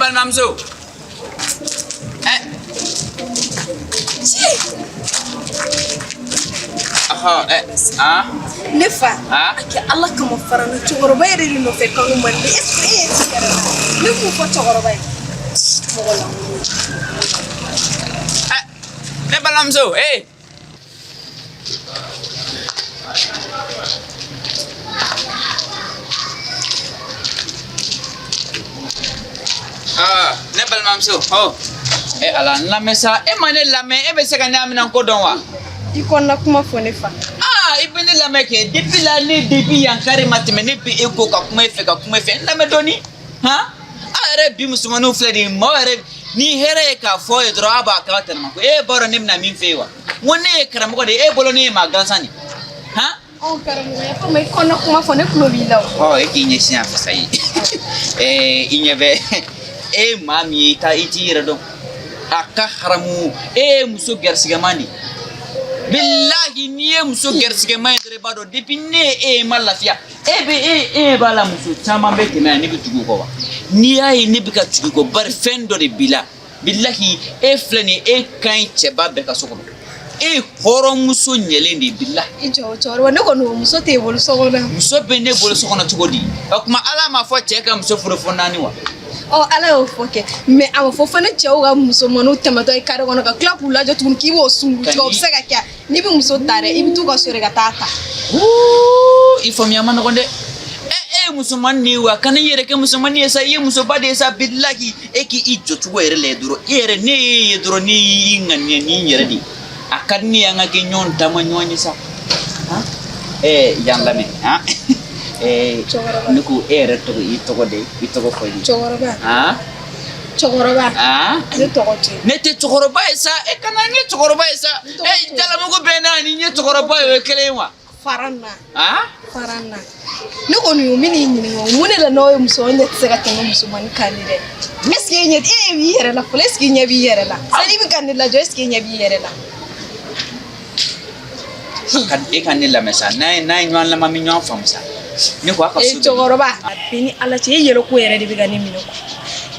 balimamuso. Ɛ. Ɔhɔ ɛ an. Ne fa. A? A kɛ Ala kama fara n na cɛkɔrɔba yɛrɛ de nɔfɛ kanu man di. Est ce que e ɲɛ t'i yɛrɛ la? Ne b'o fɔ cɛkɔrɔba ye. Mɔgɔ lankolon. Ɛ ne balimamuso ee. Aa ne balimamuso ɔ e ala n lamɛn sa e ma ne lamɛn e bɛ se ka ne haminanko dɔn wa. I kɔnɔna kuma fɔ ne fa. Aa i bɛ ne lamɛn kɛ depuis la ne depuis yan kari ma tɛmɛ ne bɛ e ko ka kuma e fɛ ka kuma e fɛ n lamɛn dɔɔni han a yɛrɛ bi musomaninw filɛ nin ye maaw yɛrɛ ni hɛrɛ ye k'a fɔ ye dɔrɔn a b'a k'a tɛnɛma ko e b'a dɔn ne bɛna min fɛ yen wa n ko ne ye karamɔgɔ de ye e bolo ne ye maa gansan de han. Ɔ karamɔgɔ yafa n ma i kɔnɔna kuma fɔ ne tulo b'i la o. Ɔ e k'i ɲɛsin yan fɛ sa ye ɛɛ i ɲɛ bɛ e ye maa min ye i ta i t'i yɛrɛ dɔn a ka haramu e ye muso gɛrisigɛman de ye bilahi n'i ye muso gɛrisigɛman ye dɔrɔn i b'a dɔn depuis ne ye e ye n ma lafiya e bɛ e e b'a la muso caman bɛ tɛmɛ yan ne bɛ tugu u kɔ wa n'i y'a ye ne bɛ ka tugu i kɔ bari fɛn dɔ de b'i la bilahi e filɛ nin ye e ka ɲi cɛba bɛɛ ka so kɔnɔ e ye hɔrɔnmuso ɲɛlen de ye bilahi. I jɔ cɛkɔrɔba ne kɔni o muso t'e bolo so kɔnɔ. Muso bɛ ne bolo so kɔnɔ cogo di o tuma ala m'a fɔ cɛ ka muso furu fo naani wa. Ɔ ala y'o fɔ kɛ mais a ma fɔ fana cɛw ka musomaninw tɛmɛtɔ ye kare kɔnɔ ka tila k'u lajɔ tuguni k'i b'o sunguru tigɛ o bɛ se ka kɛ n'i bɛ muso ta dɛ i bɛ t'u ka so de ka taa ta. I faamuya man nɔgɔn dɛ e e ye musomanin de ye wa kana i yɛrɛ kɛ musomanin ye sa i ye musoba de ye sa bilahi e k'i jɔcogo yɛrɛ lajɛ dɔrɔn e yɛrɛ ne y'e ye dɔrɔn ne y'i ŋaniya n'i yɛrɛ de ye a ka di ne ye an ka kɛ ɲɔgɔn taama ɲɔgɔn ye sa han ɛɛ yan lamɛn han ɛɛ ne ko e yɛrɛ tɔgɔ i tɔgɔ de i tɔgɔ fɔ n ye. Cɛkɔrɔba. Han. Cɛkɔrɔba. Ne tɔgɔ tɛ. Ne tɛ cɛkɔrɔba ye sa e kana n ye cɛkɔrɔba ye sa e jalamugu bɛ n na ni n ye cɛkɔrɔba ye o ye kelen ye wa. Fara n na. Fara n na. Ne kɔni o min y'i ɲininka mun de la n'aw ye muso ɲɛ tɛ se ka tɛmɛ musomanin kan ni dɛ est ce que e ɲɛ e b'i yɛrɛ la fɔlɔ est ce que i ɲɛ b'i yɛrɛ la sani i bɛ ka ne lajɔ est ce que i ɲɛ b'i yɛrɛ la. E ka ne lamɛn sa n'a ye ɲɔgɔn lamɛn an bɛ ɲɔgɔn faamu sa ne ko a ka so. Cɛkɔrɔba a bɛ ni ala cɛ e yɛrɛ ko yɛrɛ de bɛ ka ne minɛ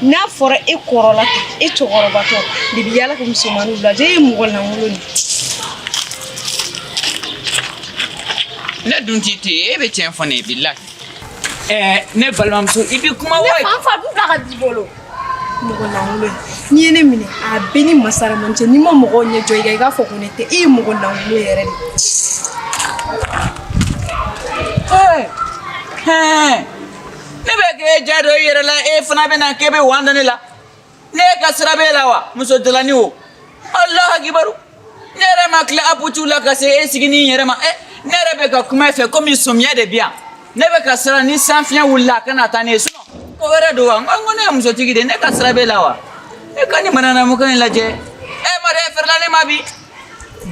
n'a fɔra e kɔrɔla tan e cɛkɔrɔbatɔ de bɛ yaala ka musomaninw lajɛ e ye mɔgɔ lankolon de. Ne dun t'i to yen e bɛ tiɲɛ fɔ ne ye bilahi. Ɛɛ ne balimamuso i bɛ kuma wa. Ne fa n fa dun bila ka b'i bolo. Mɔgɔ lankolon n'i ye ne minɛ a bɛ ni masa rahamani cɛ n'i ma mɔgɔw ɲɛ jɔ i kan i k'a fɔ ko ne tɛ e ye mɔgɔ lankolon yɛrɛ de. Ɛɛ ne bɛ k'e ja don i yɛrɛ la e fana bɛ na k'e bɛ wan da ne la ne ka sira b'e la wa muso dalani o alahu akibaru ne yɛrɛ ma tila aputuw la ka se e sigi ni yɛrɛ ma ɛ ne yɛrɛ bɛ ka kuma e fɛ komi sɔmiya de bi yan ne bɛ ka siran ni san fiɲɛ wulila a kana taa ne ye sinon ko wɛrɛ don wa n ko ne ye musotigi de ye ne ka sira b'e la wa e ka nin mananamukan in lajɛ e ma dɔn e fɛrɛla ne ma bi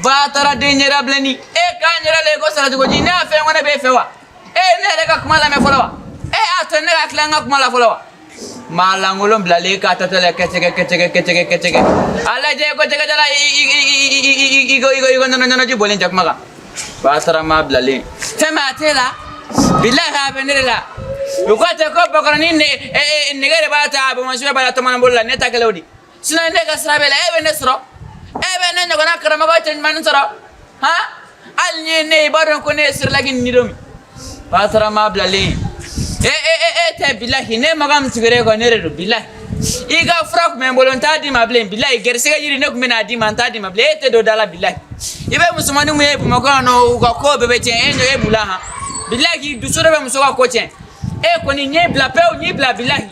ba taara den ɲɛda bilenni e k'a ɲɛda lajɛ ko saracogo ji ne y'a fɛ ko ne b'e fɛ wa e ne yɛrɛ ka kuma lamɛn fɔlɔ wa e y'a to ne ka tila n ka kuma la fɔlɔ wa maa lankolon bilalen k'a tatɔ la kɛcɛkɛ kɛcɛkɛ kɛcɛkɛ kɛcɛkɛ a lajɛ ko jɛgɛjala i i i i i ko i ko i ko nɔnɔ nɔnɔji bɔlen jakuma kan ba taara maa bilalen fɛn min a t'e la bilahi a bɛ ne de la u ko ten ko bakɔrɔnin nege de b'a ta a bɔnbɔn b'a la tɔmɔnɔ bolo la ne ta kɛlɛ o de sinon ne ka sira b'e la e bɛ ne sɔrɔ e bɛ ne ɲɔgɔnna karamɔgɔ cɛ ɲumannin sɔrɔ han hali ni ye ne ye i b'a dɔn ko ne ye siralaki ni don min batara maa bilalen e e e e tɛ bilahi ne maga min tugura e kɔ ne de don bilahi i ka fura tun bɛ n bolo n t'a d'i ma bilen bilahi gɛrisigɛ yiri ne tun bɛ n'a d'i ma n t'a d'i ma bilen e tɛ don da la bilahi i bɛ musomannin mun ye bamakɔ yan nɔ u ka ko bɛɛ bɛ tiɲɛ e e b'u la han bilahi dusu dɔ bɛ muso ka ko tiɲɛ e kɔni n y'i bila pewu n y'i bila bilahi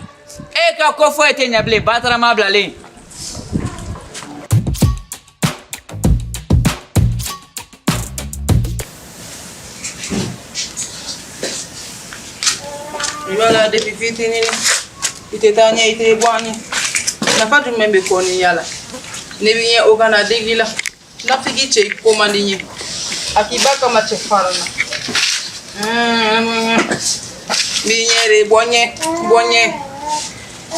e ka ko foyi tɛ ɲɛ bilen batara maa bilalen. Voilà, depuis fitinin i tɛ taa ɲɛ i tɛ bɔ an ɲɛ nafa jumɛn bɛ kɔniya la ne bɛ ɲɛ o kana digi la nafigi cɛ ko man di n ye a k'i ba kama cɛ fara na n b'i ɲɛ de bɔ ɲɛ bɔ ɲɛ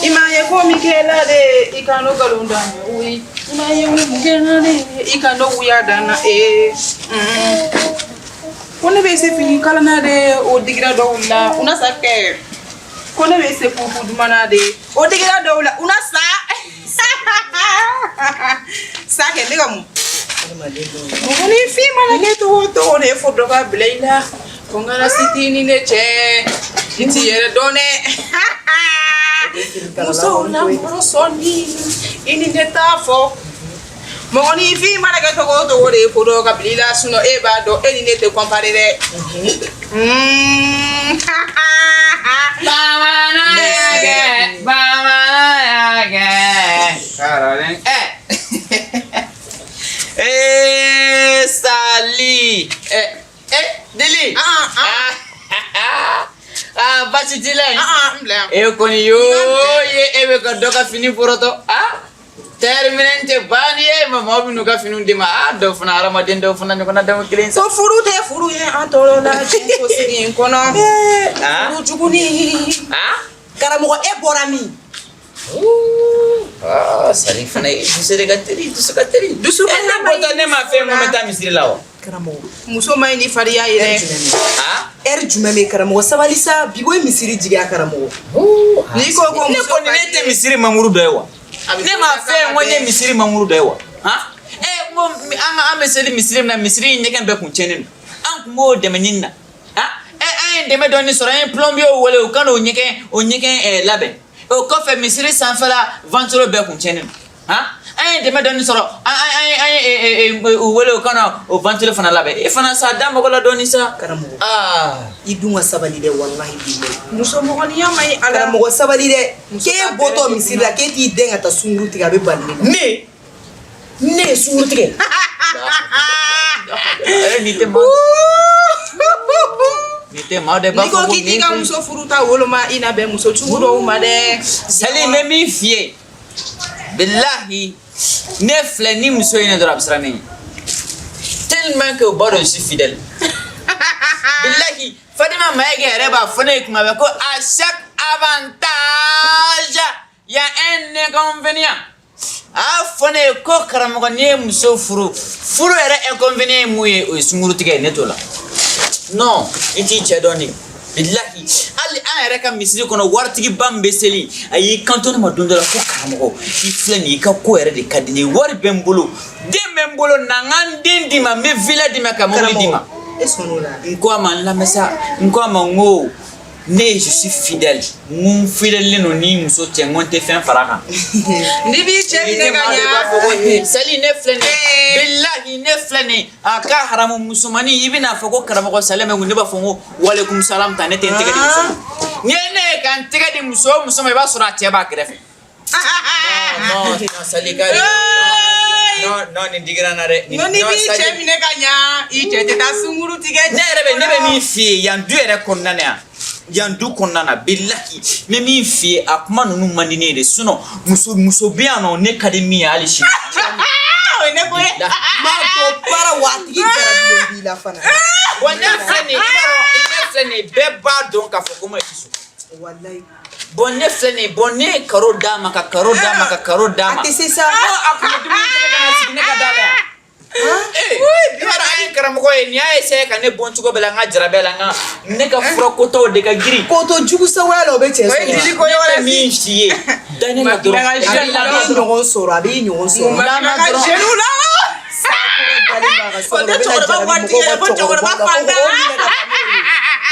i ma ye ko min kɛla de i ka n'o nkalon da n ye oui i ma ye ko min kɛla de i ka n'o wuya da n na ee ko ne bɛ se fini kalan na de o digira dɔw la u na sa kɛ. Ko ne bɛ se fufu duman na de. O digira dɔw la, u na sa. Sa kɛ ne ka mun? Mɔgɔninfin mana kɛ cogo o cogo de fo dɔ ka bila i la. Ko n kana si ni ne cɛ. N t'i yɛrɛ dɔn dɛ. Musow la mɔgɔ sɔnni i ni ne t'a fɔ. Mɔgɔninfin mana kɛ cogo o cogo de fo dɔ ka bila i la sinon e b'a dɔn e ni ne tɛ comparer dɛ. Bamanan y'a kɛ, bamanan y'a kɛ. Karalen. Eh, Sali. Eh, eh, Deli. Ah, ah. Ah, basi t'i la yen. Ah, n bila yan. E kɔni yoo ye e bɛ ka dɔ ka fini forotɔ. Ah, tayɛri minɛn tɛ banni ye, ma maaw bɛ n'u ka finiw d'i ma. Ah, dɔw fana hadamaden dɔw fana ɲɔgɔnna dama kelen sa. Ko furu tɛ furu ye an tɔɔrɔ la diɲɛ sigi in kɔnɔ. Ah, Furu juguni. ah. Karamɔgɔ e bɔra min? Ah, Sali fana ye dusu de ka teli, dusu ka teli. Dusu E ne bɔtɔ ne ma fɛn ko n bɛ taa misiri la wa? Karamɔgɔ. Muso ma ɲi ni fariya ye dɛ. Ah. Ɛri jumɛn bɛ karamɔgɔ sabali sa bi ko ye misiri jigiya karamɔgɔ. N'i ko ko Ne muso kɔni ne tɛ misiri mamuru dɔ ye wa? A bɛ Ne ma fɛn ko n ye misiri mamuru dɔ ye wa? Han? E n ko an ka an bɛ seli misiri min na misiri in ɲɛgɛn bɛɛ kun tiɲɛnen don. An kun b'o dɛmɛ ɲini na. Han? E an ye dɛmɛ dɔɔni sɔrɔ an ye plombier wele u ka n'o ɲɛgɛn labɛn. O kɔfɛ misiri sanfɛla ventilo bɛɛ kun tiɲɛnen don. Han? An ye dɛmɛ dɔɔni sɔrɔ an ye u wele u ka na o ventilo fana labɛn. E fana sa da mɔgɔ la dɔɔni sa. Karamɔgɔ. Ah. I dun ka sabali dɛ walahi bilahi. Muso mɔgɔninya ma ɲi ala. Karamɔgɔ sabali dɛ. Muso K'e ka bɔtɔ bɛrɛ misiri la k'e t'i den ka taa sunkuru tigɛ a bɛ bali ne la. Ne ye sunguru tigɛ. Eh, nin tɛ maa nin tɛ maa de b'a N'i ko fɔ ko k'i t'i nin ka muso furu ta woloma i na bɛn muso sugu dɔw ma dɛ. Sali n bɛ min f'i ye bilahi ne filɛ ni muso ye ne dɔrɔn a bɛ siran ne ɲɛ tellement que u b'a dɔn je suis fidèle bilahi Fatima Mayiga yɛrɛ b'a fɔ ne ye kuma bɛɛ ko à chaque avantage il y a un inconvénient. A y'a fɔ ne ye ko karamɔgɔ n'i ye muso furu furu yɛrɛ inconvénient ye mun ye o ye sunkuru tigɛ ye ne t'o la. Non, i t'i cɛ dɔn de bilahi hali an yɛrɛ ka misiri kɔnɔ waritigiba min bɛ seli a y'i kanto ne ma don dɔ la ko karamɔgɔ i filɛ nin ye i ka ko yɛrɛ de ka di ne ye wari bɛ n bolo den bɛ n bolo na n ka n den d'i ma n bɛ villa d'i ma ka mobili d'i ma. E sɔnn'o la. N ko a ma n lamɛn sa n ko a ma n ko ne je suis fidèle n ko n fidèle don ni muso cɛ n ko n tɛ fɛn fara a kan. N'i b'i cɛ minɛ ka N'i tɛ maa de b'a fɔ ko ɲa. Sali ne filɛ nin ye bilahi ne filɛ nin ye a ka haramu musomanin i bɛna fɔ ko karamɔgɔ Salɛ mɛ ne b'a fɔ n ko walekum salam ta ne tɛ n tɛgɛ di muso ma n'i ye ne ye ka n tɛgɛ di muso o muso ma i b'a sɔrɔ a cɛ b'a kɛrɛfɛ. Non non Sali ka non non nin digira n na dɛ. Nko n'i b'i cɛ minɛ ka ɲa i cɛ tɛ taa sunkuru tigɛ. Ne yɛrɛ bɛ ne bɛ min f'i ye yan du yɛrɛ kɔnɔna na yan yan du kɔnɔna na bilahi n bɛ min f'i ye a kuma ninnu man di ne ye de sinon muso muso bɛ yan nɔ ne ka di min ye hali sini. O ye ne ko ye. N b'a dɔn baara wa a tigi jarabilen b'i la fana. Wa ne filɛ nin ye i b'a dɔn ne filɛ nin ye bɛɛ b'a dɔn k'a fɔ ko ma ti so. Walahi. Bon ne filɛ nin ye bon ne ye karo d'a ma ka karo d'a ma ka karo d'a ma. A tɛ se sa. N ko a kun bɛ dumuni kɛ ka na sigi ne ka da la yan. Ee i b'a dɔn hali karamɔgɔ ye nin y'a essayer ka ne bɔn cogo bɛɛ la n ka jarabɛ la n ka ne ka furakotaw de ka girin. Ko to jugu sagoya la o bɛ cɛ O ye sɔrɔ. dili ko ye Ne bɛ wala min f'i ye da ne la dɔrɔn. Ma I ka A lamɛn b'i dɔrɔn. ɲɔgɔn sɔrɔ a b'i ɲɔgɔn sɔrɔ. Ma tila ka jeliw la. Sakɔrɔ dalen b'a ka so O kɔnɔ, tɛ o bɛna cɛkɔrɔba jarabi waritigi yɛrɛ, mɔgɔw fo ka cɛkɔrɔba cɛkɔrɔbaw la, ko fantan. o minɛ ka taa n'o ye.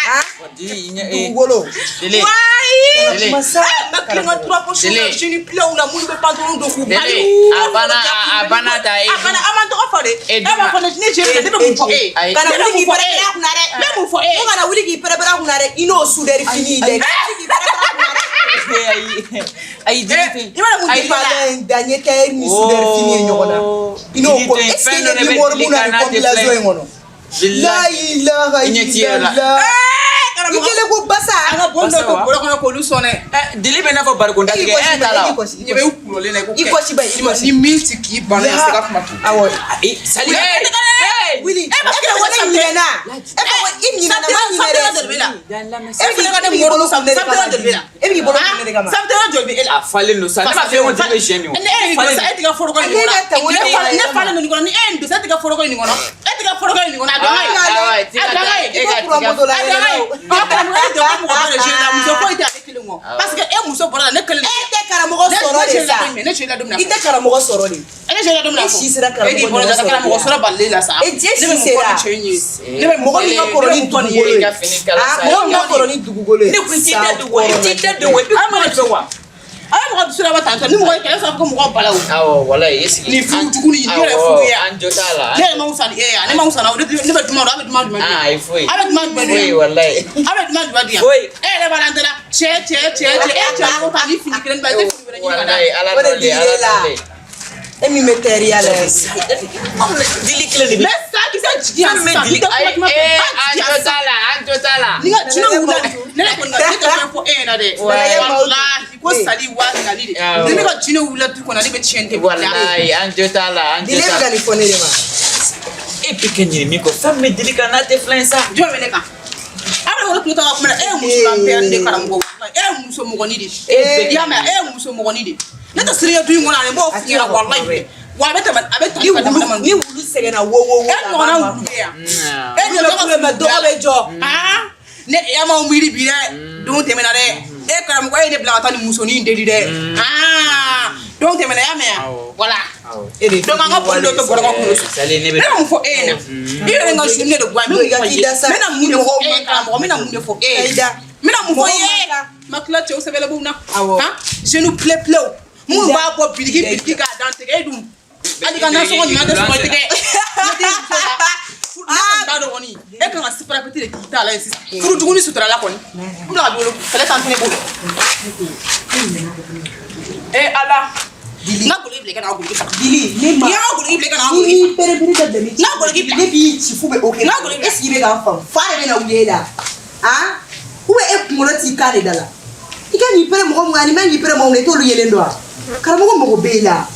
Han? Di ɲɛ ee Dugukolo. Dele. Wayi. Dele. Masa. Ma kelen ka trois poches Dele. la jeune pilaw la minnu bɛ pantalon don k'u Dele, bali. a banna a banna ta e A banna an m'an tɔgɔ fɔ dɛ. E E b'a fɔ ne ne jeune ne bɛ mun fɔ e. Ayi. Kana Ne bɛ wuli k'i mun fɔ e. pɛrɛpɛrɛ a kunna dɛ. Ne bɛ mun fɔ e. Ko kana wuli k'i pɛrɛpɛrɛ a kunna dɛ. I n'o sudɛri fini in dɛ. Kana wuli k'i pɛrɛpɛrɛ a kunna dɛ. Ayi ayi dili tɛ I b'a dɔn mun Ayi, dili b'a la? Bala in da n ye tailleur ni sudɛri fini ye ɲɔgɔn na. I n'o ko Dili tɛ est ce que fɛn e dɔ ɲɛ de b'i bɛ mɔri dili mun na kan nin n'a tɛ combinaison filɛ. in kɔnɔ? Bilahi. La ilaha I ɲɛ t'i yɛrɛ la. illallah. I Karamɔgɔ. kɛlen ko basa. An ka bon dɔ Basa to wa? bɔrɔ kɔnɔ k'olu sɔn dɛ. Ɛ dili bɛ n'a fɔ barikon I datigɛ kɔsi e t'a la ba, i wa? kɔsi, i Ɲɛ bɛ kɔsi. u kulolen na i ko I kɔsi ba, i kɔsi. Ni min ti k'i bana i se ka kuma tugun. Awɔ. Ayi Sali. Wuli. E fɛ ko ne ɲinɛna. E fɛ ko i ɲinɛna ma ɲinɛ dɛ. Sanfɛla joli b'e la? E bɛ fana ka k'i ne bolo kun ne de sanfɛla kama. joli b'e la? E bɛ k'i bolo kun ne de kama. Sanfɛla joli b'e la? A falen don sa ne m'a fɔ e ko dili bɛ siɲɛ min o. Ne e ye nin don sa e t'i ka foroko in Ne kɔnɔ. ka tango Ne ne falen yɛrɛ ne falen don nin kɔnɔ ni e ye nin don sa e t'i ka foroko in nin kɔnɔ. E t'i ka foroko in nin kɔnɔ a dɔn ka ye. Ayiwa, A dɔn ka ye. I ko kuran moto la A yɛrɛ dɔn ka ye. la o. A karamɔgɔ e jɔ ko mɔgɔ ba de jeune la muso foyi tɛ ale kelen kɔ. Parce que e muso bɔra la ne kelen. E tɛ karamɔgɔ sɔrɔ de sa. Ne cɛ la don min na. I tɛ karamɔgɔ sɔrɔ de. E ne cɛ la don min na. E si sera karamɔgɔ E k'i bɔra la karamɔgɔ sɔrɔ balile la sa. E si sera. Ne bɛ mun fɔ ni cɛ in ye? Ne bɛ mɔgɔ min ka kɔrɔ ni dugukolo ye. I ka fini kala sa. Mɔgɔ min ka kɔrɔ ni dugukolo ye. Ne kun t'i da don wa? I t'i da don wa? I bɛ kuma de fɛ wa? A ye mɔgɔ dusu labɔ tan tɔ ni mɔgɔ ye kɛlɛ sɔrɔ ko mɔgɔ balawu. Awɔ, walayi, i sigi. Ni furu jugu ni ne yɛrɛ furu ye. An jo t'a la. Ne yɛrɛ ma wusa ni e ye, ne ma wusa n'aw, ne bɛ duman dun, a bɛ duman jumɛn dun? Ayi, foyi. A bɛ duman jumɛn dun? Foyi, walayi. A bɛ duman jumɛn dun yan? Foyi. E yɛrɛ b'a la n tɛna cɛ cɛ cɛ cɛ e cɛ ko ta ni fini kelen ba i tɛ fini wɛrɛ ɲini ka d'a Walayi, ala O de nɔ de, dir'e ala la. nɔ de. E min bɛ teriya la yan. Dili kelen de bɛ. Mɛ sa kisɛ jigin yan Fɛn bɛ sisan. dili. Ayi, Ayi, an jo t'a la, an jo t'a la. Ni ka jinɛ wulila ne yɛrɛ kɔni ne tɛ fɛn fɔ e ɲɛna dɛ. Walahi ko sali wa sali de. Ni ne ka jinɛ wulila du kɔnɔ ne bɛ tiɲɛni kɛ. Walayi, an jo t'a la, an jo Dili t'a bɛ la. ka nin fɔ ne de ma. E bɛ kɛ ɲini min kɔ, fɛn min bɛ dili kan n'a tɛ filan ye sa. Jɔn bɛ ne kan? A bɛ wolo tulo ta ka kuma na, e ye muso lanpɛrɛn de karamɔgɔ, e ye muso mɔgɔnin de. E y'a mɛn, e ye muso mɔgɔnin de. Ne tɛ siran i ye du in kɔnɔ ani n b'o f'i ɲɛna walahi. Wa a bɛ tɛmɛ, a bɛ Ni tali ka wulu dama dama. ni wulu sɛgɛnna wo wo wo. E ɲɔgɔnna wulu bɛ yan. E Wulu bɛ kule mɛ dɔgɔ bɛ jɔ. Aa ne e ma miiri bi dɛ, don tɛmɛna dɛ. E karamɔgɔ e ye ne bila ka taa nin musonin in deli dɛ. Aa don tɛmɛna, y'a mɛn yan. Voilà. E de Donc an ka boli dɔ tɛ bɔrɔ ka kunkolo so. Sali ne bɛ. Ne bɛ mun fɔ e ɲɛna? I yɛrɛ ka su ne de bɔ yan. N'o i ka t'i da sa. N bɛna mun de fɔ e ye karamɔgɔ? N bɛna mun de fɔ e ye? I da. N bɛna mun fɔ e Mɔgɔw ye? man kan. Ma tila cɛw sɛbɛlɛbɔw na. Awɔ. Han? Genou ple plew. Minnu I da. b'a bɔ biriki biriki k'a dan tigɛ e dun. Hali ka nasɔngɔ ɲuman tɛ sɔrɔ i tɛgɛ. Ne tɛ muso la. Ne kɔni t'a dɔn kɔni. E kan ka siparapeti de k'i ta la yen sisan. Furu jugu ni suturala kɔni. N bila ka bolo kɛlɛ t'an fɛnɛ bolo. E Ala. Dili. N ka goloki bila i ka na n ka goloki faga. Dili ne ma. N'i y'an ka goloki bila i ka na n ka Ni goloki m'i pere-pere ka dɛmɛ. N'a goloki bila. Ne b'i ci f'u bɛ o kɛ. N'a goloki bila. Est ce que i bɛ k'an faamu? Fa de bɛ na wuli e la. Han? Ou bien e kunkolo t'i kan de da la. I ka n'i pere mɔgɔ mun ani man k'i pere mɔgɔ mun na i t'olu yelen dɔn wa? Karamɔgɔ mago b'e la.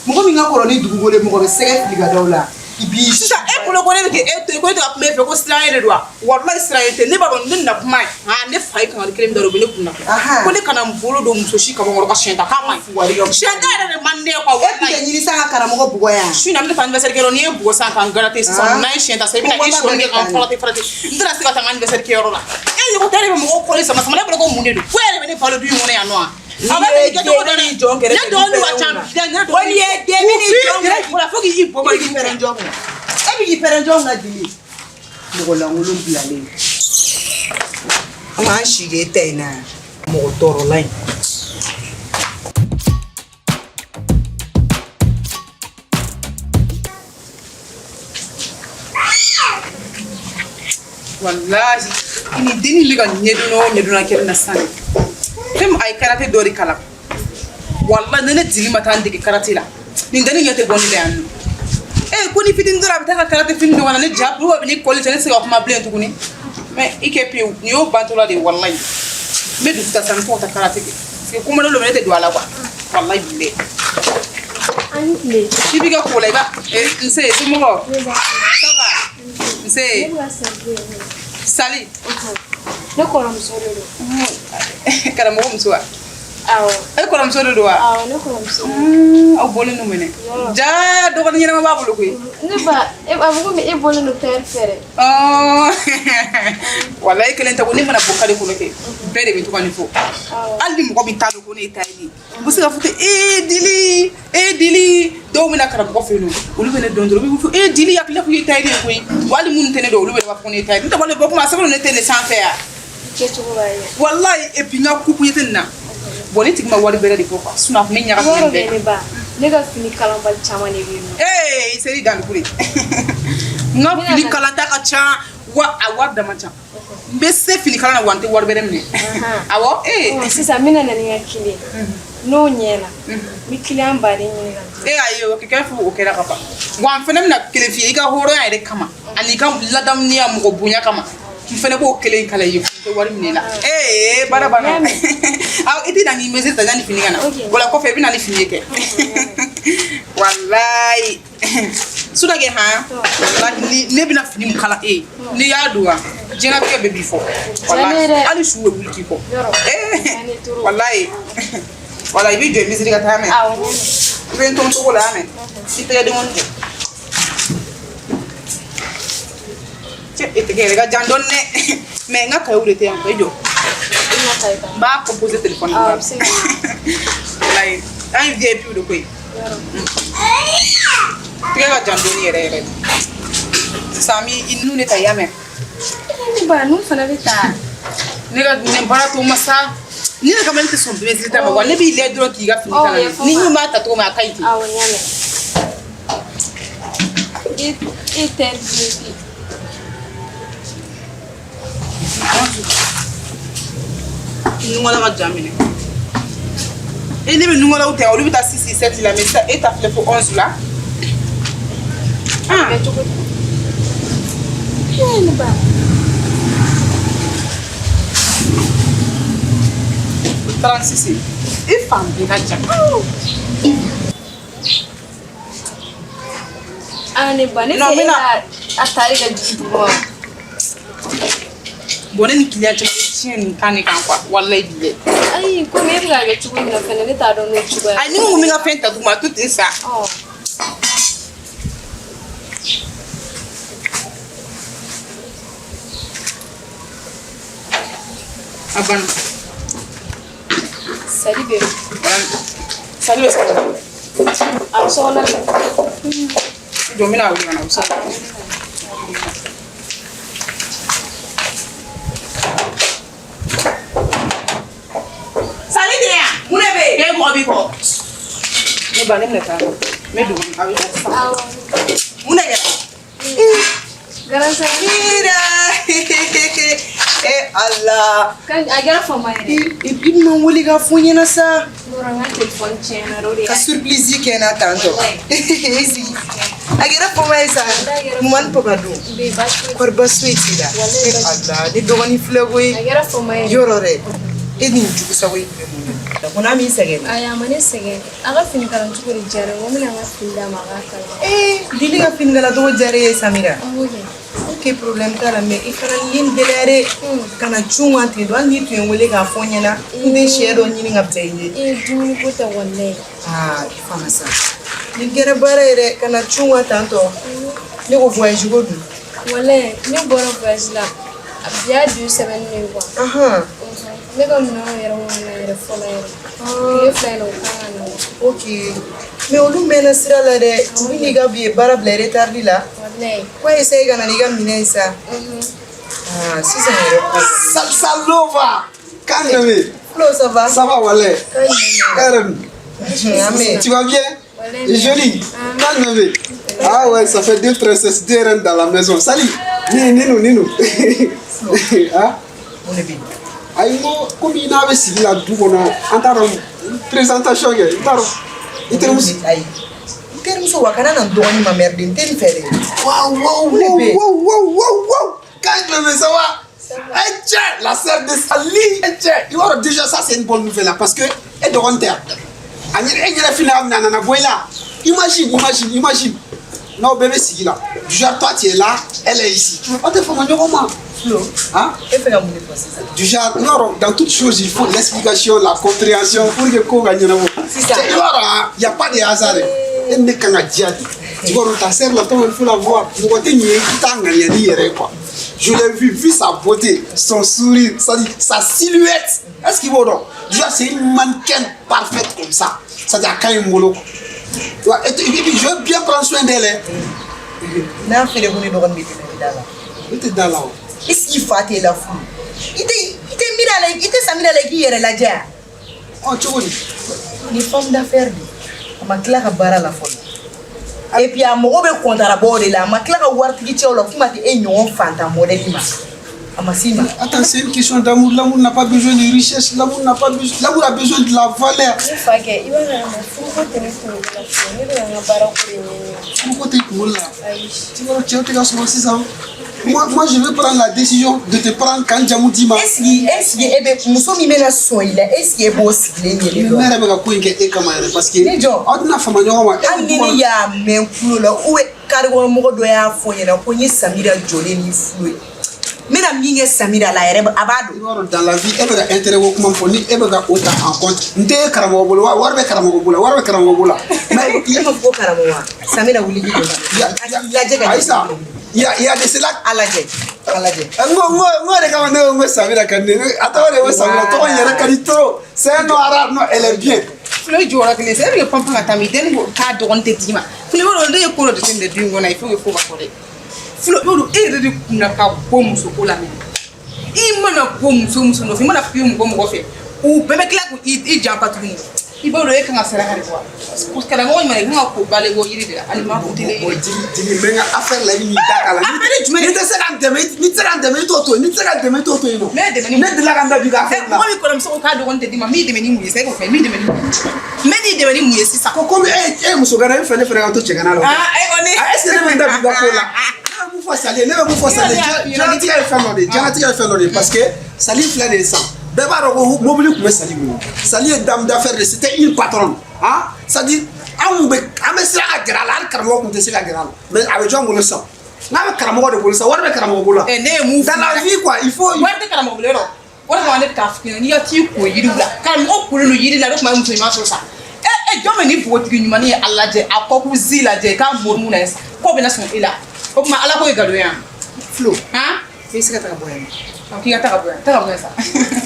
Mɔgɔ min ka kɔrɔ ni dugukolo ye mɔgɔ bɛ sɛgɛ fili ka da o la. I b'i Sisan e bolo ko ne bɛ k'e to yen ko ne tɛ ka kuma e fɛ ko siran ye de don wa? Walayi siran ye tɛ, ne b'a dɔn ne na kuma ye, aa ne fa ye kangari kelen min da o bɛ ne kun na. Ahan. Ko ne kana n bolo don muso si kaba kɔrɔ ka siɲɛ ta k'a ma ɲi. Siɲɛ ta yɛrɛ de man di ne ye quoi E tun tɛ walayi. ɲini sa ka karamɔgɔ bugɔ yan. Su in na n bɛ taa anniversaire kɛyɔrɔ n'i ye bugɔ sisan k'an garate sisan Ah. n'an ye siɲɛ ta sisan i bɛna Ko i kɔnɔ sɔn bɛɛ kɛ k'an bɛ farate farate n tɛna se ka taa n ka anniversaire kɛyɔrɔ la. E ye ko tɛ ne bɛ mɔgɔw kɔli sama sama ne bolo ko mun de don? Fo e yɛrɛ bɛ ne balo du in kɔnɔ yan nɔ wa? A b'a fɛ k'i kɛcogo dɔn dɛ. jɔn kɛrɛfɛ Ne dɔgɔnin ka ca ne Ko n'i ye den ni jɔn kɛrɛfɛ. Wala fo k'i bɔ E bɛ k'i pɛrɛn jɔn kunna. E bɛ k'i pɛrɛn jɔn kunna Dili. Mɔgɔ lankolon bilalen. An k'an si k'e ta in na yan. Mɔgɔ tɔɔrɔla in. Walahi ni dennin bɛ ka ɲɛdɔn o ɲɛdɔnna kɛ ne na sisan de fɛn min a ye karate dɔ de kalan walahi ni ne dili ma taa n dege karate la nin dennin ɲɛ tɛ bɔ ne la yan nɔ ee ko ni fitinin dɔrɔn a bɛ taa ka karate fini don ka na ne ja bolo bɛ ni kɔli cɛ ne tɛ se ka kuma bilen tuguni mais i kɛ pewu nin y'o bantɔla de ye walahi n bɛ dusu ta sisan n bɛ to ka taa karate kɛ parce que ko mana dɔ bɛ ne tɛ don a la quoi walahi bilahi An tile. I b'i ka ko la i b'a nse somɔgɔw ça va nse Ne bɛ ka sali de. Sali. Ne kɔrɔmuso de don. Karamɔgɔ muso wa? Awɔ. E kɔrɔmuso de don wa? Awɔ, ne kɔrɔmuso. Aw bɔlen don minɛ. Ja dɔgɔnin ɲɛnama b'a bolo koyi. Ne ba, e a bɛ komi e bɔlen don tayɛri fɛ dɛ. Walayi kelen tɛ ko ne mana bɔ kare kɔnɔ kɛ bɛɛ de bɛ to ka nin fɔ. Hali ni mɔgɔ min t'a dɔn ko ne ye tayɛri ye. U bɛ se k'a fɔ ten ee Dili ee Dili dɔw bɛ na karamɔgɔ fɛ yen nɔ olu bɛ ne dɔn dɔrɔn u bɛ fɔ ee Dili a tila k'i ye tayɛri ye koyi wa hali minnu tɛ ne dɔn olu bɛ b'a fɔ ko ne ye tayɛri ye n tɛ bɔ kuma a sɛbɛn ne tɛ ne sanfɛ yan. Kɛcogo b'a ye. Walayi et puis n ka coupe tɛ nin na bon ne tigi ma wari bɛrɛ de bɔ quoi sinon a tun bɛ ɲagami Yɔrɔ nin bɛ bɛɛ. ne ba, ne ka fini kalanbali caman de bɛ yen nɔ. Ee seri dankure n ka fini kalanta ka ca wa a wari dama ca n bɛ se fini kalan na wa n tɛ wari bɛrɛ minɛ awɔ ee. Sisan n bɛna na ni n ka kile n'o ɲɛna n bɛ kiliyan baden ɲini ka di. E ayi o kɛ fo o kɛra ka ban wa n fana bɛna kelen f'i ye i ka hɔrɔnya yɛrɛ kama ani i ka ladamuniya mɔgɔ bonya kama n fana b'o kelen kala i ye n tɛ wari minɛ i la ee baara banna aw i tɛ na ni mesure ta yanni fini ka na wala kɔfɛ i bɛ na ni fini ye kɛ walayi sudakɛ han walayi ni ne bɛna fini min kala e ye n'i y'a don wa diɲɛlatigɛ bɛɛ b'i fɔ walayi hali su bɛ wuli k'i kɔ ee walayi wala i b'i jɔ i misiri ka taa mɛn i bɛ n tɔn cogo la yan mɛn i tɛgɛ denkɔni jɔ cɛ e tɛgɛ yɛrɛ ka jan dɔɔni dɛ mais n ka kayew de tɛ yan i jɔ. I bɛna ta i ta. N b'a composer téléphone Awɔ, a na. bɛ se ka Walayi, an ye VIP de koyi. Yɔrɔ. Tigɛ ka jan dɔɔni yɛrɛ yɛrɛ de. Sisan an bɛ i nun de ta, i y'a mɛn? Ne ba, ninnu fana bɛ ta. Ne ka nin baara to ma sa. Ni ne kama ne tɛ sɔn bɛɛ ta ma wa ne b'i lajɛ dɔrɔn k'i ka fini Ɔ, kala. yafa Ni ma. n b'a ta cogo min a ka ɲi ten. Awɔ, n y'a mɛn. E tɛ VIP. Nunkala ka jan minɛ. E ne bɛ nunkalaw ta, olu bɛ taa 6 7 la, mais sisan e ta filɛ fo 11 la. Ah. Kɛ cogo di? Ee, ne ba. 36 e fan bɛɛ ka jan. Ah, ne ba, ne Non, fɛ n e bɛna- ka a tari ka jigin duguma. Bon, ne ni client caman bɛ tiɲɛ nin kan de kan quoi, walayi bilayi. Ayi, komi e bɛ k'a kɛ cogo min na fɛnɛ, ne t'a dɔn n'o cogoya. Ayi, ni n ko n bɛ n ka fɛn ta duguma, a to ten sa. Ɔ. A banna. Sali bɛ yen. Sali bɛ sɔrɔ. A bɛ so kɔnɔ de. Jɔ, n bɛna wele ka na o sa. Sali tɛ yan. Mun de bɛ yen? E mɔgɔ b'i kɔ. Ne ba, ne bɛna taa. N bɛ don a bɛ taa sisan. Awɔ. Mun de kɛra? Garansa. Mira! Eh Allah! Kan a kɛra fama yɛrɛ. I bɛna n wele k'a fɔ n ɲɛna sa. Nɔrɔ, n ka telefɔni tiɲɛna o de Ka y'a. surprise kɛ n na tantɔ. I sigi. A kɛra fama ye sa. Maman ni papa dun? Bɛ baasi foyi. Kɔri baasi foyi t'i la? Walayi, Eh baasi. Allah, ne dɔgɔnin filɛ koyi. A kɛra fama yɛrɛ. Yɔrɔ dɛ, e ni jugu sago in bɛ mun na? Ko n'a m'i sɛgɛn dɛ. Ayi, a ma ne sɛgɛn. A ka fini kalan cogo de diyara n ye. N ko n bɛna n ka fini d'a ma, a k'a kalan. Eh, Lili ka fini kala cogo diyara e ye Samira. An b'o kɛ. Ok, problème t'a la, mais i fana ye nin gɛlɛya dɛ. Ka na cun kan ten tɔ, hali n'i tun ye n wele k'a fɔ n ɲɛna, n tɛ sɛ dɔ ɲini ka bila i ye. E dumuni ko tɛ walayi. Aa, i fana sa. Nin kɛra baara ye dɛ, ka na cun kan tan tɔ. Ne ko voyage ko dun? Walayi, ne bɔra voyage la. A bi y'a 2 semaines ye quoi. Ne ka minɛnw yɛrɛ ma na yɛrɛ fɔlɔ yɛrɛ. Tile 2 in na, u kan ka na. Ok. Mais olu mɛnna sira la dɛ. U bɛ n'i ka bi baara bila retard la. Walayi. Ko essaye ka na n'i ka minɛn ye sa. Ah, sisan yɛrɛ ko. Salsa Lova. Calme. Flo, ça va? Ça va, Wallet. Calme. Karen, tu vas bien? Wallah. Jolie. Calme. Ah ouais, ça fait deux princesses, deux reines dans la maison. Salut. Ni, ni nous, ni nous. Ah? Mun de bɛ yen? Ayi, n ko komi i n'a bɛ sigi la du kɔnɔ, an t'a dɔn présentation kɛ, n t'a dɔn i terimuso. Ayi. N terimuso wa, kana na n dɔgɔnin ma merde, n tɛ nin fɛ dɛ. Waouh, waouh, Mun de bɛ yen? waouh, waouh, waouh, waouh. Calme, ça va? Eh tiens, la sœur de Sali. Eh tiens, i b'a dɔn déjà ça c'est une bonne nouvelle là, parce que e dɔgɔnin tɛ yan. A ɲɛ e yɛrɛ fini a nana bɔ i la. Imagine, imagine, imagine. N'aw bɛɛ bɛ sigi la. Déjà toi tu es là, elle est ici. Aw tɛ fama ɲɔgɔn ma. Flo, Hein? e fɛ ka mun de fɔ sisan? Du genre, non, dans toute chose, il faut l'explication, la compréhension pour que ko ka ɲɛnabɔ. Sisan. I b'a dɔn, ah, y a pas de hasard. E ni ne kan ka diya de. Tu vois, ta sœur là, toi, il faut la voir. Mɔgɔ tɛ ɲɛ i t'a ŋaniya n'i yɛrɛ ye quoi. Je l'ai vu, vu sa beauté, son sourire, c'est-à-dire sa silhouette. Est-ce qu'il b'o dɔn? Déjà, c'est une mannequin parfaite comme ça. C'est-à-dire a ka ɲi n bolo quoi. Tu vois, et puis je veux bien prendre soin d'elle. Hein. N'a fɛnɛ ko ne dɔgɔnin bɛ tɛmɛ ne da la. Ne tɛ da la o. Est ce que i fa t'e la furu? I tɛ miiri a la, i tɛ Samira la i k'i yɛrɛ lajɛ wa? Ɔ, cogo di? Ni femme d'affaires de, a ma tila ka baara la fɔlɔ. Et puis a mago bɛ kɔntarabɔw de la, a ma tila ka waritigi cɛw la, kuma tɛ e ɲɔgɔn fantan modèle ma. A ma s'i ma. Attends, c'est une question d'amour. L'amour n'a pas besoin de richesse. L'amour n'a pas besoin. L'amour a besoin de la valeur. Ne fa kɛ, i b'a kalama furuko tɛ ne kunkolo la fiyewu. Ne bɛ ka n ka baara ko de ɲɛɲini. Furuko tɛ kunkolo la. Ayi. Tu vois, cɛw tɛ ka sɔrɔ sisan. Moi, je vais prendre la décision de te prendre quand jamu d'i ma. Est ce que e bɛ muso min bɛna sɔn i la, est ce que e b'o sigilen ɲɛlen Ne dɔn? yɛrɛ bɛ ka ko in kɛ e kama yɛrɛ parce que Ne jɔ. aw tɛna fama ɲɔgɔn ma. E Hali ni ne y'a mɛn kulo la ou bien carré kɔnɔ mɔgɔ dɔ y'a fɔ n ɲɛna ko n ye Samira jɔlen ni Flo ye. N bɛna min kɛ Samira la a yɛrɛ a b'a I dɔn. b'a dɔn, dans la vie, e bɛ ka intérêt ko kuma min fɔ, ni e bɛ ka o ta en compte, n tɛ e karamɔgɔ bolo wa, wari bɛ karamɔgɔ bolo, wari bɛ karamɔgɔ bolo la. Mais E ma fɔ ko karamɔgɔ wa? Samira wuli k'i jɔ. A k'i lajɛ ka ɲɛ. Ayisa, Il y a de cela. A lajɛ, a lajɛ. N ko de kama ne ko n ko Samira ka di ne ye. A tɔgɔ de ko Samira, tɔgɔ in yɛrɛ ka di trop. C'est un nom arabe, non, elle est bien. Filo jɔyɔrɔ kelen, c'est que panpan ka taa min denni ko k'a dɔgɔnin tɛ d'i ma. Filo, i b'a dɔn ne ye ko dɔ jateminɛ du in kɔnɔ, il faut que fo ka fɔ dɛ. Filo, i b'a dɔn e yɛrɛ de kunna ka bɔ musoko la minɛ. I mana bɔ muso muso nɔfɛ, i mana f'i mɔgɔ mɔgɔ fɛ, u bɛɛ bɛ tila k'i janfa tuguni. I b'a dɔn e kan ka saraka de bɔ wa? Karamɔgɔ ɲuman, i kan ka ko bale bɔ yiri de la, hali ma ko tele. Bon, Jigi, Jigi, n bɛ n ka affaire la, i bɛ n'i da k'a la. Affaire jumɛn? N'i tɛ se ka n dɛmɛ, n'i tɛ se ka n dɛmɛ, i t'o to yen. N'i tɛ se ka n dɛmɛ, i t'o to yen nɔ. Ne ye dɛmɛ ni Ne delila ka n da bi ka affaire la. Mɔgɔ min kɔrɔmuso ko k'a dɔgɔnin tɛ d'i ma, n b'i dɛmɛ ni mun ye sa? E k'o fɛ, n b'i dɛmɛ ni mun ye? N bɛ n'i dɛmɛ ni mun ye sisan? Ko komi e ye muso gana, e fɛ ne fana ka to cɛgana la o. Ah, e kɔni. Ah, est-ce que ne bɛ n da bi ka ko la? Ne bɛ mun fɔ Sali ye? Ne bɛ mun fɔ Sali ye? Diɲɛlatigɛ ye fɛn dɔ de ye. Diɲɛlatigɛ ye fɛn dɔ de ye parce que Sali filɛ nin ye sisan. Bɛɛ b'a dɔn ko mobili tun bɛ Sali bolo. Sali ye dame d'affaires de, c'était une patronne. Ah, c'est-à-dire anw bɛ an bɛ siran ka gɛrɛ a la, hali karamɔgɔ tun tɛ se ka gɛrɛ a la. Mais a bɛ jɔn bolo sisan? N'a bɛ karamɔgɔ de bolo sisan, wari bɛ karamɔgɔ bolo wa? Ne ye mun Dans la vie quoi, il faut. Wari tɛ karamɔgɔ bolo yɔrɔ. O de kama ne bɛ k'a f'i ɲɛna, n'i ka t'i ko yiriw la, karamɔgɔ kolen don yiri la, ne tun bɛ muso ɲuman sɔrɔ sa. E jɔn bɛ nin npogotigi ɲumannin ye, a lajɛ, a kɔkun zi lajɛ, k'a mori mun na ye sa, k'o bɛna sɔn e la? O tuma Ala ko ye nkalon ye wa? Flo, Han? i bɛ se ka taga bɔ yan nɔ. K'i ka taa ka bɔ yan, taa ka bɔ yan sa.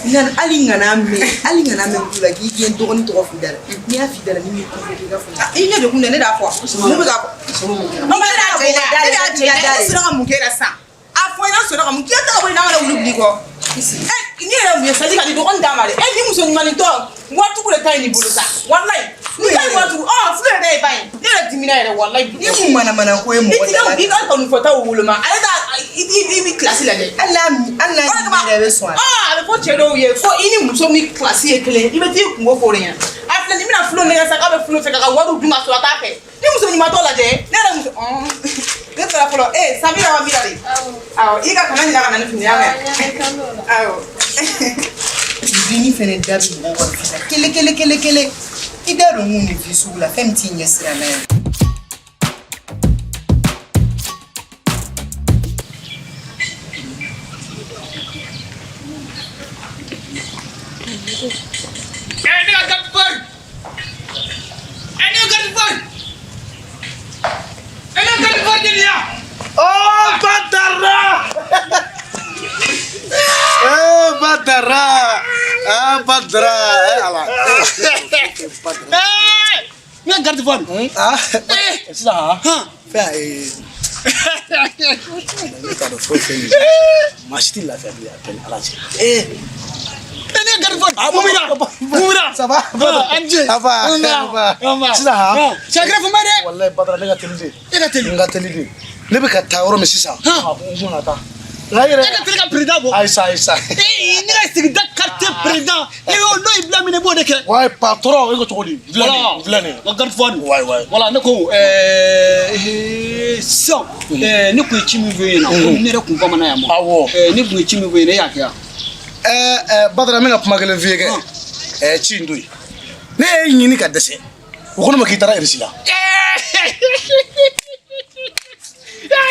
Nka hali ŋana mɛn, hali ŋana mɛn tulo la k'i ye n dɔgɔnin tɔgɔ f'i da la. N'i y'a f'i da la, ni m'i convoqué, i ka fɔ. I ɲɛ de kun dɛ, ne de y'a fɔ. Mun bɛ k'a fɔ? Ne de y'a jɛ i la, ne de y'a jɛ i la, ne sera ka mun kɛ e la sisan? A fɔ i ɲɛna, sɔrɔ ka mun k'i ka taa ka bɔ yen, n'a mana wuli bil'i kɔ. E ni yɛrɛ mun ye sali ka di dɔgɔnin d'a ma dɛ. E ni muso ɲumannin tɔ, waritigiw de ta ɲi nin bolo sa. Walayi. Ni ka ɲi waritigiw, ɔ fulu yɛrɛ ye ba ye. Ne yɛrɛ dimina yɛrɛ walayi. Ni mun manamana ko ye I mɔgɔ ti da la. ka i ka kanu fɔtaw woloma. Ale ta i bi kilasi lajɛ. Hali n'a O de kama yɛrɛ bɛ sɔn a la. A bɛ fɔ cɛ dɔw ye ko i ni muso min kilasi ye kelen, i bɛ t'i kungo fɔ o de ɲɛna. A filɛ nin bɛna fulo nɛgɛ sa k'a bɛ fulo fɛ k'a ka wariw dun ka sɔrɔ a t'a fɛ. Ni muso ɲuman t'o lajɛ, ne yɛrɛ muso ne taara fɔlɔ. Ee Samira wa Mira de? Awɔ, i ka kana ɲinɛ ka na ni fini ye, y'a mɛn? Awɔ. Denni fɛnɛ da bɛ mɔgɔw ka vie la kelen kelen kelen kelen. I da don mun ni vie sugu la, fɛn min t'i ɲɛ sira n'a ye. Eh, ne ka garde corps! Eh, ne ka garde corps! Eh, ne ka garde corps de yan! Oh, Badara! Eh, Badara! Ah, Badara! Eh, ala. Eh, ne ka garde corps! Ah, Eh, sisan han! fɛn ne t'a dɔn foyi fɛn min. Maa si tɛ lafiya bilen a tɛ ni Ala cɛ. Eh, ne ka garde corps! Ah, Mun b'i la? Mun b'i la? Ça va? Ah, an ce. Ça va? Nba. Ça va? Nba. Sisan han? Ah, c'est grave ma dɛ. Wallahi Badara, ne ka teli de. E ka teli. N ka teli de. Ne bɛ ka taa yɔrɔ min sisan. Han. A ko n kun na taa. Nka i yɛrɛ. E ka teli ka président bɔ. Ayi sa, ayi sa. Eh, ne ka sigida quartier président. Ne y'o n'o y'i bila min na, i b'o de kɛ. Ouais, patron, e ko cogo di? N filɛ nin ye, n filɛ nin ye. Wa garde corps. Ouais, ouais. Voilà, ne ko sisan ne kun ye ci min f'e ɲɛna, komi ne yɛrɛ kun bamanan yan ma. Awɔ. Ne kun ye ci min f'e ɲɛna, e y'a kɛ yan. Badara, n bɛna kuma kelen f'i ye kɛ. Ci in to yen. Ne ye ɲini ka dɛsɛ. U ko ne ma k'i taara Irisi la.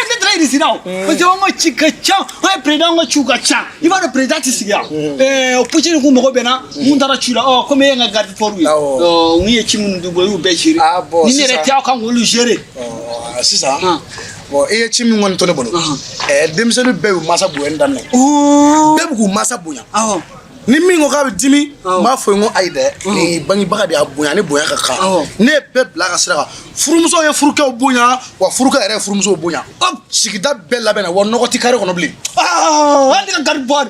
Ne taara Irisi la o. Parce que an ka ci ka ca, an ye président ka ciw ka ca. I b'a dɔn président tɛ sigi yan. O Poutine kun mago bɛ n na, mun taara ci la, ɔ komi e ye n ka garde corps ye. Awɔ. Ɔ n ye ci minnu d'u bolo, i y'u bɛɛ gérer. Ah, bon, Ni ne yɛrɛ sisan- tɛ, aw kan k'olu gérer. Ɔ, sisan Han. bon, i ye ci min kɔni to ne bolo. Ɔhɔn. Denmisɛnnin bɛɛ y'u mansa bonyani daminɛ. Bɛɛ bɛ k'u mansa bonya. Awɔ. Ni min ko k'a bɛ dimi, Awɔ. n b'a fɔ ye n ko ayi dɛ, nin bangebaga de y'a bonya, ni bonya ka kan. Awɔ. Ne ye bɛɛ bila a ka sira kan. Furumuso ye furukɛw bonya, wa furukɛ yɛrɛ ye furumusow bonya. Sigida bɛɛ labɛnna, wa nɔgɔ ti kare kɔnɔ bilen. Ah, an ka garde corps.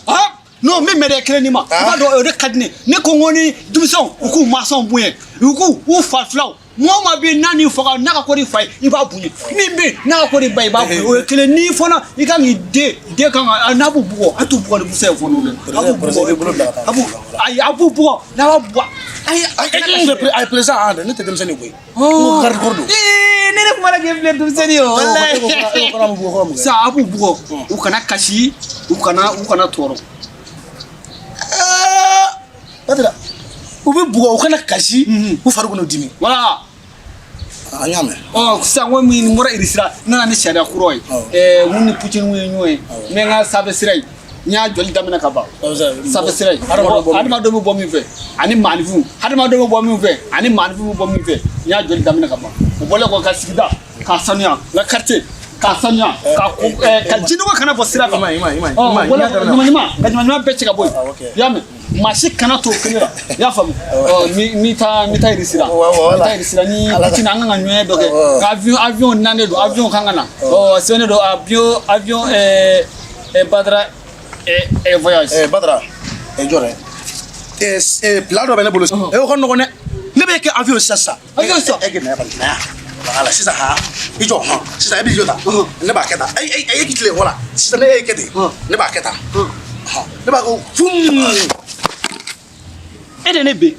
Ah, non, min bɛ dɛ kelen ni ma. I b'a dɔn o de ka di ne ye. Ne ko n ko ni denmisɛnw u k'u mansaw bonya, u k'u u fa filaw. Mɔgɔ o maa bɛ yen n'a n'i faga n'a ka kɔrɔ i fa ye, i b'a bonya. Min bɛ yen n'a ka kɔrɔ i ba ye, i b'a bonya. O ye kelen. N'i fana i kan k'i den kan ka n'a b'u bugɔ, a t'u bugɔ ni busan ye fɔlɔ dɛ. A b'u Président, i bolo bila ka taa. A b'u ayi, a b'u bugɔ n'a b'a bugɔ. Ayi, Ayi, ayi, président, ah, ne tɛ denmisɛnnin ye koyi. N ko garde corps don. Ee, ne de kuma la k'e filɛ denmisɛnnin ye o. E ko k'an b'u bugɔ, k'an b'u kɛ. Sa a b'u bugɔ, u kana kasi, u kana tɔɔrɔ. Badara, u bɛ bugɔ, u kana kasi, u fari kana dimi. Voilà. An y'a mɛn. Ɔ sisan ko min bɔra Irisi la, n nana ni sariya kura ye. Awɔ. Mun ni Poutine ye ɲɔgɔn ye, n bɛ n ka sanfɛ sira in, n y'a jɔli daminɛ ka ban. Sanfɛ sira in, hadamadenw bɛ bɔ min fɛ ani maaninfinw, hadamadenw bɛ bɔ min fɛ ani maaninfinw bɛ bɔ min fɛ, n y'a jɔli daminɛ ka ban. O bɔlen kɔ ka sigida k'a sanuya, n ka quartier K'a sanuya, ka ko ka jinɔgɔ kana bɔ sira kan. I ma ye, i ma ye, i ma ye. Ɔ, I wala y'a daminɛ. ɲuman ɲuman, ka ɲuman ɲuman bɛɛ cɛ ka bɔ yen. Ah, ok. I y'a mɛn, maa si kana to kelen la, i y'a faamu. Ɔ, mi taa, mi taa Irisi la. Wa- wa- Mi taa Irisi la ni Ala ka- Poutine, an kan ka ɲɔgɔn dɔ kɛ. Awɔ. Ka avion nanen don, avion kan ka na. Ɔ, sɛbɛnnen don avion Badara voyage. Badara, jɔ dɛ. Plat dɔ bɛ ne bolo. O ka nɔgɔn dɛ. Ne bɛ kɛ avion sisan sisan. Avion sisan? E k'i na yan, na yan. Voilà, sisan han. I jɔ han. Sisan e b'i jɔ tan. Ne b'a kɛ tan. E k'i tilen, voilà. Sisan ne ye kɛ ten. Ne b'a kɛ tan. Hɔn. Ne b'a ko fum. E de ne ben.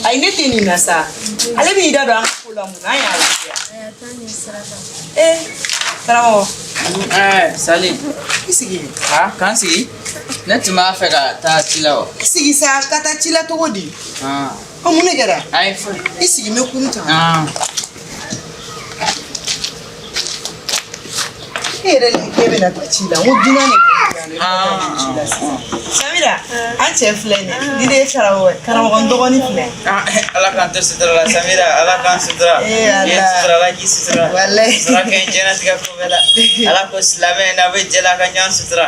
Ayi, ne tɛ nin na sa. Ale b'i da don an ka ko la mun na? An y'a waleya. Ee karamɔgɔ. Ɛɛ, Sali. I sigi. Ha, k'an sigi. Ne tun b'a fɛ ka taa ci la o. Sigi sa, ka taa ci la cogo di? Ah. Ɔ, mun de kɛra? Ayi, foyi. I sigi, n bɛ kurun ta. Ah. E yɛrɛ de k'e bɛna taa ci la, n ko dunan de bɛ yan, ne bɛna taa ci la sisan. Samira, an cɛ filɛ nin ye, ni de ye karamɔgɔ ye, karamɔgɔ n dɔgɔnin filɛ. Ah, Ala k'an to sutura la, Samira, Ala k'an sutura. Eh, Ala. N'i ye sutura, Ala k'i sutura. Walayi. Sutura ka ɲi diɲɛlatigɛ ko bɛɛ la. Ala ko silamɛ n'a bɛ jɛ la ka ɲɔgɔn sutura.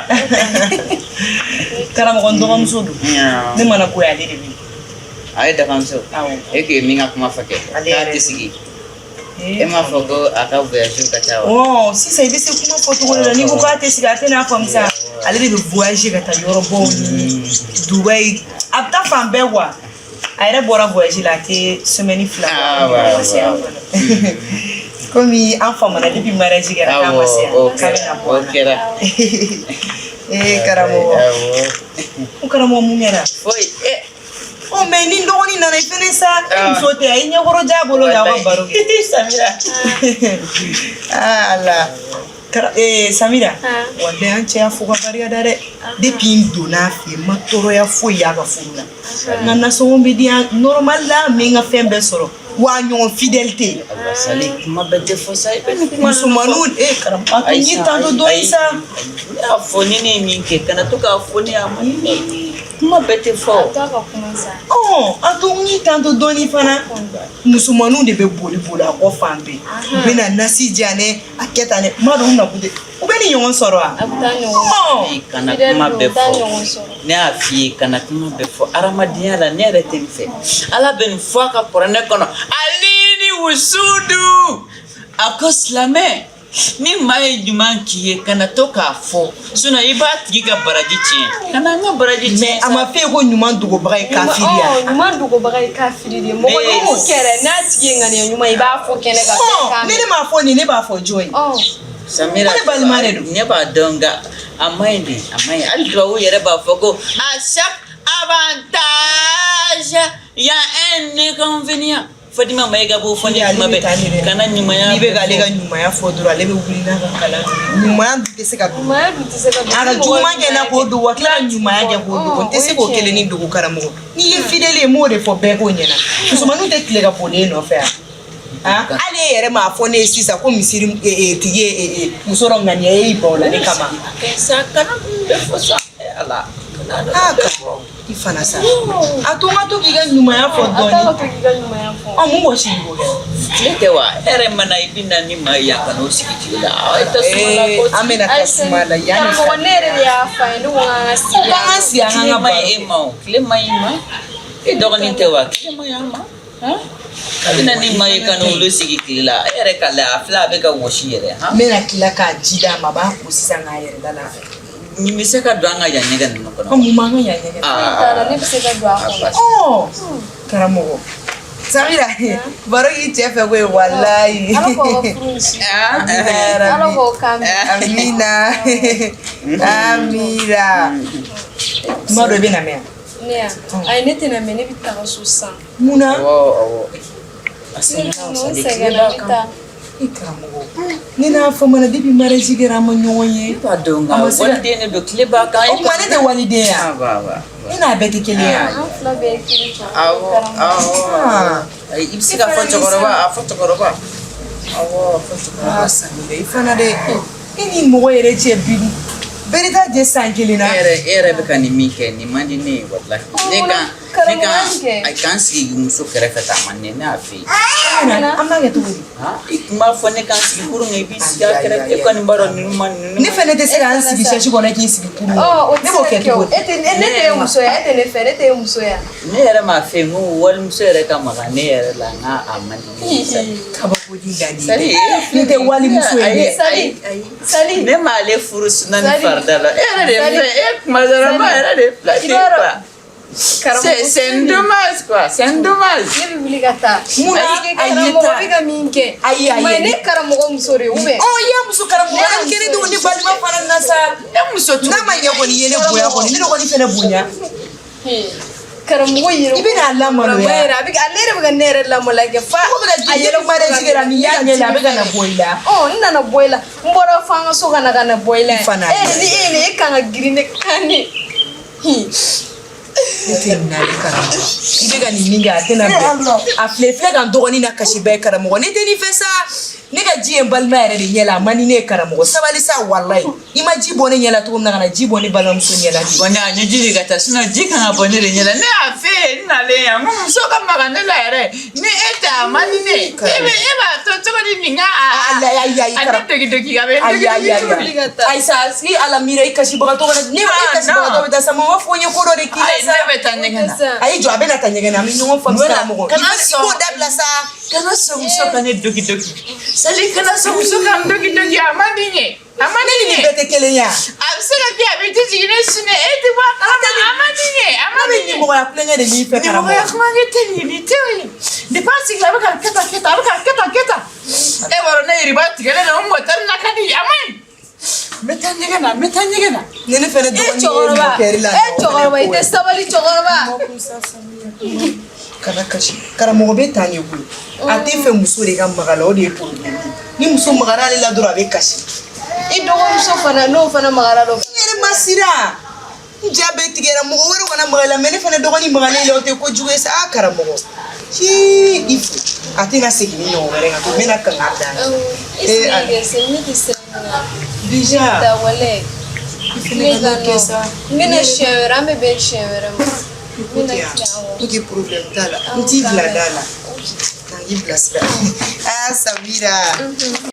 Karamɔgɔ n dɔgɔmuso don. Ne mana bɔ yen, ale de bɛ yen. A ye dɔgɔmuso. Awɔ. E k'i min ka kuma fɔ kɛ. Ale K'a yɛrɛ tɛ sigi. E m'a fɔ ko a ka voyage ka ca wa? Ɔ, sisan i bɛ se kuma fɔcogo de la, n'i ko k'a tɛ sigi, a tɛna faamu sa. Ale de bɛ voyage ka taa yɔrɔbaw ni Dubayi, a bɛ taa fan bɛɛ quoi. A yɛrɛ bɔra voyage la, a tɛ semaine 2 bɔ. Ah, a ma se yan wa, fɔlɔ. Komi an famana depuis mariage kɛra k'a ma se yan, Awɔ, o k'a bɛna kɛra. bɔ O an na. kɛra. Ee karamɔgɔ. Awɔ. Ko karamɔgɔ, mun kɛra? Foyi. Ɔ, mais ni dɔgɔnin nana i fɛnɛ sa, e muso tɛ, a ye ɲɛkɔrɔ ja bolo y'aw ka baro kɛ. Samira. Ah Ala. Samira, walayi an cɛ y'a fo ka barika da dɛ. Depuis n donna a fɛ yen, n ma tɔɔrɔya foyi y'a ka furu la. N ka nasɔngɔ bɛ di yan normal la, n bɛ n ka fɛn bɛɛ sɔrɔ. Wa a ɲɔgɔn fidèle tɛ yen. Ala, Sali, kuma bɛɛ tɛ fɔ sa, i bɛ nin kuma ninnu fɔ. Musomaninw, karamɔgɔ, a to n y'i tanto dɔɔni sa. Ne y'a fɔ ni ne ye min kɛ, kana to k'a fɔ ne a ma ni kuma bɛɛ tɛ fɔ. A to a ka kuma sa. Ɔ, a to n y'i tanto dɔɔni fana. Musomaninw de bɛ boli boli a kɔ fan bɛɛ. U bɛ na nasi di yan dɛ, a kɛ tan dɛ, n b'a dɔn u nakun tɛ. U bɛ nin ɲɔgɔn sɔrɔ wa? A bɛ taa ɲɔgɔn Ɔ. Kana Fidèle kuma don, bɛɛ u t'a fɔ. ɲɔgɔn sɔrɔ. Ne y'a f'i ye, kana kuma bɛɛ fɔ hadamadenya la. Ne yɛrɛ tɛ nin fɛ. Ala bɛ nin fɔ a ka kuranɛ kɔnɔ, ali ni wusudu, a ko silamɛ, ni maa ye ɲuman k'i ye, kana to k'a fɔ, sinon i b'a tigi ka baraji tiɲɛ. Kana an ka baraji tiɲɛ. Mais a ma f'e ko ɲuman dogobaga ye kafiri ye Ɔ, ɲuman dogobaga ye kafiri de ye. Mɔgɔ ni ko kɛra n'a tigi ye ŋaniya ɲuman ye, i b'a fɔ kɛnɛ kan, bɛɛ k'a Ɔ, ni mɛn. ne m'a fɔ nin, ne b'a fɔ jɔn ye? Ɔ. Samira, Ko ne balima de don. Ne b'a dɔn, nka a man ɲi de, a man ɲi. Hali tubabuw yɛrɛ b'a fɔ ko à chaque avantage, il y a un inconvénient. Fatima Mayiga b'o fɔ ne kuma bɛɛ, kana ɲumanya N'i bɛ bɛɛ k'ale ka fɔ. ɲumanya fɔ dɔrɔn, ale bɛ wuli n'a ka kalan ye. Ɲumanya dun tɛ se ka dogo. Ɲumanya dun tɛ se ka dogo. A ka juguman kɛ na k'o dogo, a tila ka ɲumanya kɛ k'o dogo. N tɛ se k'o kelen ni dogo karamɔgɔ. N'i ye fidèle ye, n b'o de fɔ bɛɛ k'o ɲɛna. Musomaninw tɛ tile ka boli e nɔfɛ yan. Ah, hali e yɛrɛ m'a fɔ ne ye sisan ko misiri tigi ye muso dɔ ŋaniya e y'i ban o la ne kama. Sa, kana bɛɛ fɔ sa. Ala. Ah, karamɔgɔ, i fana sa. A to n ka to k'i ka ɲumanya fɔ A t'a dɔɔni. ka to k'i ka ɲumanya fɔ. Ɔ, mun wɔsi b'o kɛ? Tile tɛ wa? E yɛrɛ mana, i bɛ na ni maa ye yan ka n'o sigi tile la. E tɛ suma la ko An bɛna taa suma la yan ni Karamɔgɔ, ne yɛrɛ de y'a fɔ a ye, ne ko k'an ka sigi. K'an ka sigi, an k'an Tile ka ma baro ɲi e ma o. Tile ma ɲi i ma. E dɔgɔnin tɛ wa? Tile ma ɲi a ma. Han? A bɛ na ni maa ye ka n'olu sigi tile la. E yɛrɛ ka la, a filɛ, a bɛ ka wɔsi yɛrɛ. Han? N bɛna tila k'a ji d'a ma, a b'a ko sisan k'a yɛrɛ da lafiya. Nin bɛ se ka don an ka yan ɲɛgɛn ninnu kɔnɔ. Ɔ, mun b'an ka yan ɲɛgɛn? Foyi t'a la, ne bɛ se ka don a kɔnɔ. Ɔ, karamɔgɔ. Samira, baro k'i cɛ fɛ koyi, walayi. Ala k'aw ka furu in si. Amina ya Rabbi. Ala k'o kan mɛn. Amina. Amina. Tuma dɔ i bɛ na mɛn yan? Ne ya? Ayi, ne tɛna mɛn, ne bɛ taga so sisan. Mun na? Awɔ, awɔ. A Ne sɛgɛnna o, n Sali, tile sɛgɛnna, b'a n bɛ kan. taa. I karamɔgɔ, ne n'a famana depuis mariage kɛra, an ma ɲɔgɔn ye. I b'a dɔn A ma nka se ka- waliden de don, tile b'a kan. O tuma ne tɛ waliden ya? Awɔ, awɔ. Ne n'a bɛɛ tɛ kelen ye wa? An fila bɛɛ ye kelen cɛ. Awɔ, awɔ. Ah. Ayi, i bɛ se k'a fɔ cɛkɔrɔba, a fɔ cɛkɔrɔba. Awɔ, a fɔ cɛkɔrɔba. Ah, Samira, i fana dɛ. E ni mɔgɔ yɛrɛ cɛ bi bere t'a jɛ san kelen na. E yɛrɛ bɛ ka nin min kɛ, nin man di ne ye walahi. Ne kan Ne kan a kan sigi muso kɛrɛfɛ tan, a man ne, ne y'a f'i ye. An b'a kɛ cogo di? I tun b'a fɔ ne kan sigi kurun kan, i b'i sigi a kɛrɛfɛ. E kɔni b'a dɔn ninnu ma ninnu. Ne fɛnɛ tɛ se k'an sigi chaise kɔnɔ k'i sigi kurun. Ɔ, o Ne b'o tɛ se kɛ ka kɛ o. cogo di? E tɛ ne tɛ ye muso ye, e tɛ ne fɛ, ne tɛ ye muso ye. Ne yɛrɛ m'a fɛ n ko walimuso yɛrɛ ka maga ne yɛrɛ la, n k'a a man di ne ye. Sali. Kabako di dan di. Sali. Ne tɛ walimuso ye dɛ. Sali, Sali. Ne m'ale furu suna ni Sali. farida la. E yɛrɛ de Sali. filɛ, e kuma dɔ la n b'a yɛrɛ de filɛ I ten b'a dɔn- quoi. C'est un dommage quoi, c'est un dommage. Ne bɛ wuli ka taa. Mun na? Parce que Ayi, karamɔgɔ taa. bɛ ka min kɛ. Ayi, ayi. Mais ne karamɔgɔ muso de ye ou bien? Ɔ, i y'a muso karamɔgɔ Ne y'a an kelen muso denw ye. ni balima fana na sa. Ne muso cogo N'a ma ɲɛ kɔni, i ye ne bonya kɔni, ne dɔgɔnin fɛnɛ bonya. Karamɔgɔ yɛrɛ. I bɛna a lamaloya. Karamɔgɔ yɛrɛ, a bɛ ale yɛrɛ bɛ ka ne yɛrɛ lamaloya kɛ fa. Mɔgɔ bɛ ka a yɛrɛ jigin mariage kɛra ni y'a ɲɛ la, a bɛ ka na bɔ i la. Ɔ, n nana bɔ i la, n bɔra fo an ka so ka na ka na bɔ i la. I fana. E ni e ni e kan ka girin ne kan ne. Ne tɛ nin na de karamɔgɔ. I bɛ ka nin min kɛ, a tɛna bɛn. A filɛ filɛ ka n dɔgɔnin na kasi bɛɛ ye karamɔgɔ. Ne tɛ nin fɛ sa. Ne ka ji ye n balima yɛrɛ de ɲɛ la, a man di ne ye karamɔgɔ. Sabali sa walayi. I ma ji bɔ ne ɲɛ la cogo min na, ka na ji bɔ ne balimamuso ɲɛ la ten. Bɔn ne a ɲɛji de ka taa, sinon ji kan ka bɔ ne de ɲɛ la. Ne y'a f'e ye, n nalen yan, n ko muso ka maga ne la yɛrɛ ni e tɛ, a man di ne ye. E bɛ e b'a to cogo di nin ka a Ayi ayi ayi a ne dogi dogi a bɛ n Ayi dogi ayi dogi cogo ayi. di? Ayi sa, i ala miiri i kasibagatɔ kana ne e kasibagatɔ bɛ taa sa, mama fɔ n ye ko dɔ de k'i la Ayi sa. ne bɛ taa ɲɛgɛn na. Ayi jɔ, a bɛ na taa ɲɛgɛn na, an bɛ ɲɔgɔn faamu karamɔgɔ. Kana I sɔn. k'o dabila sa. Kana sɔn muso ka ne dogi dogi. Sali, kana sɔn muso ka n dogi dogi, a man di n ye. A man Ne di ni n nin ye. bɛɛ tɛ kelen ye wa? A bɛ se ka kɛ a bɛ ji jigin ne sini, e tɛ bɔ a kalama, a man di n ye, a man Ne di bɛ n ye. nimɔgɔya kulonkɛ de b'i fɛ karamɔgɔ. Nimɔgɔya kulonkɛ tɛ nin ye, nin tɛ o ye. Depuis an sigila a bɛ ka kɛ tan kɛ tan, a bɛ ka kɛ tan kɛ tan. E b'a dɔn ne yiriba tigɛlen don, n mɔtɛri na ka di, a man ɲi. N bɛ taa ɲɛgɛn na, n bɛ taa ɲɛgɛn na. Ni ne fɛnɛ E dɔgɔnin ye cɛkɔrɔba, mɔkɛri la. e cɛkɔrɔba, i tɛ sabali cɛkɔrɔba. Kana kasi. Karamɔgɔ bɛ tan de koyi. A tɛ fɛ muso de ka maga la, o de ye problème ye. Ni muso magara ale la dɔrɔn, a bɛ kasi. I dɔgɔmuso fana, n'o fana magara dɔ. N yɛrɛ ma siran. N ja bɛɛ tigɛra, mɔgɔ wɛrɛ kana maga la, mais ne fɛnɛ dɔgɔnin magalen la, o tɛ kojugu ye sa. A karamɔgɔ. Hii, i fo. A tɛna segin ni ɲɔgɔn wɛrɛ kan, to n bɛna kangari d'a la. E Eh, ala. sigi kɛ se, ne tɛ siran nin na. Déjà. Ta wale. I fɛnɛ Ne ka ka n'o kɛ sa. nɔ. N bɛna siɲɛ wɛrɛ, an bɛ bɛn siɲɛ wɛrɛ ma. N bɛna Ok, tila awɔ. ok, problème t'a la. N t'i bila da la. K'an k'i bilasira. Ah, Samira.